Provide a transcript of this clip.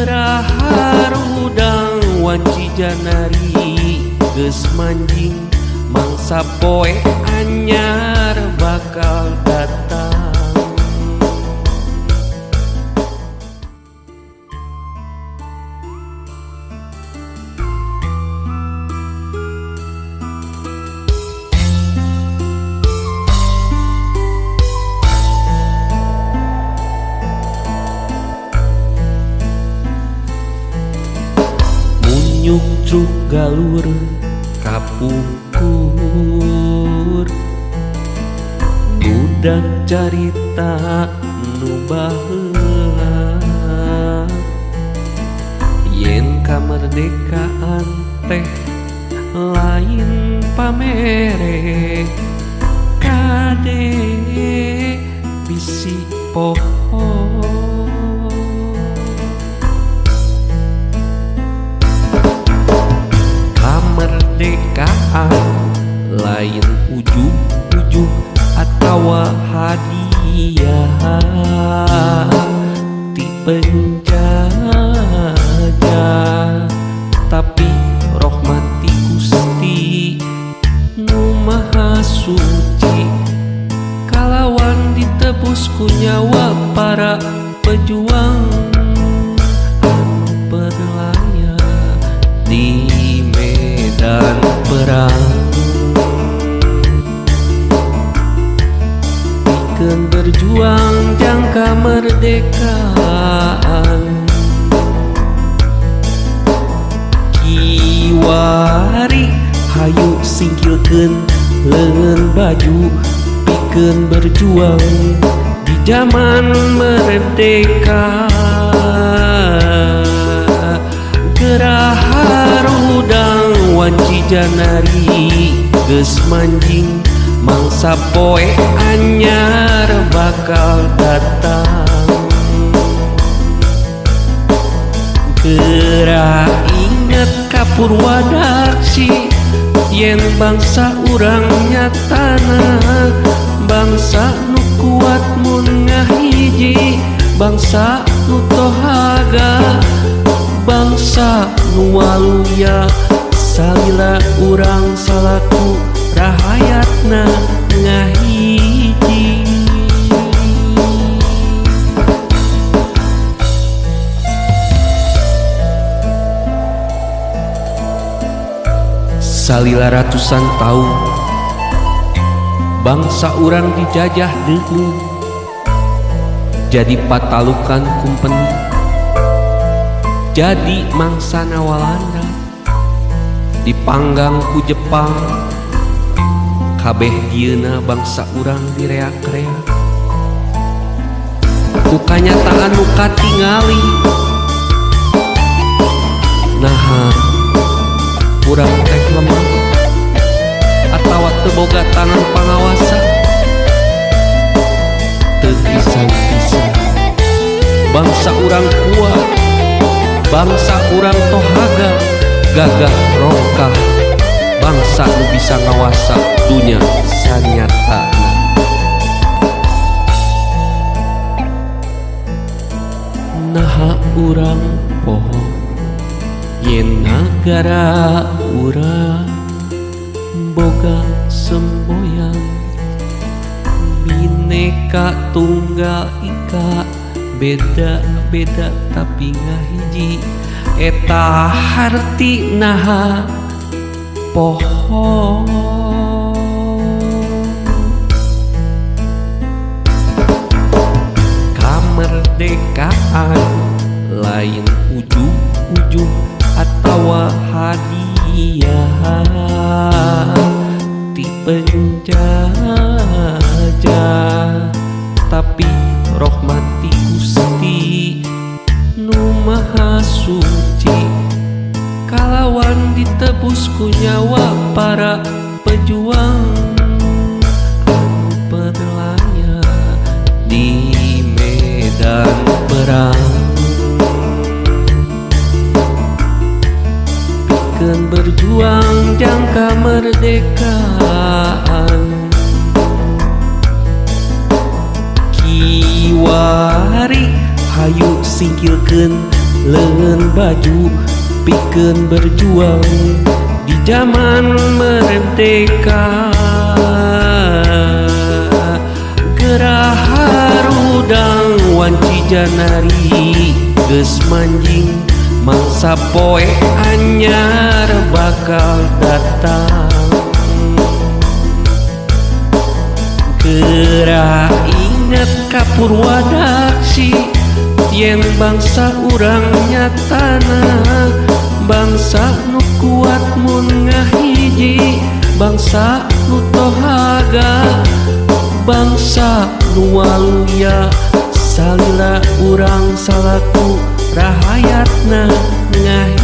Gerah harudang wanci janari geus manjing mangsa poe anyar bakal datang. Nyukcruk galur kapungkur budak carita nu baheula yen kamerdekaan teh lain pamere kade bisi poho. Kamerdekaan lain ujug-ujug atawa hadiah ti penjajah, tapi rahmat ti Gusti nu Maha Suci kalawan ditebus ku nyawa para pejuang anu berlaya di medan perang. Pikeun berjuang jangka kemerdekaan kiwari hayu singkilkeun leungeun baju pikeun berjuang di zaman merdeka. Gerah harudang wanci janari geus manjing mangsa poe anyar bakal datang. Gerah inget ka Purwadaksi yen bangsa urang nyatana bangsa nu kuat mun ngahiji, bangsa nu tohaga, bangsa nu waluya salila urang salaku rahayatna ngahiji. Salila ratusan tahun bangsa urang dijajah deui jadi patalukan kumpeni, jadi mangsana Walanda, dipanggang ku Jepang. Kabeh dieuna bangsa urang direak-reak ku kanyataan nu katingali. Naha urang teh lemah atawa teu boga tangan pangawasa? Teu pisan-pisan bangsa urang kuat, bangsa urang tohaga, gagah rongkah, bangsa nu bisa ngawasa dunya sanyatana. Naha urang poho yen nagara urang boga semboyan Bhinneka Tunggal Ika, beda-beda tapi ngahiji, eta harti naha poho. Kamerdekaan lain ujug-ujug atawa hadiah ti penjajah, tapi rahmat ti Gusti nu Maha Suci kalawan ditebus ku nyawa para pejuang anu berlaya di medan perang. Pikeun berjuang jangka kemerdekaan kiwari hayu singkilkeun leungeun baju pikeun berjuang di zaman merdeka. Gerah harudang wanci janari geus manjing mangsa poe anyar bakal datang. Gerah ingat ka Purwadaksi yen bangsa urang nyatana, bangsa nu kuat mun ngahiji, bangsa nu tohaga, bangsa nu waluya. Salila urang salaku rahayatna ngahiji.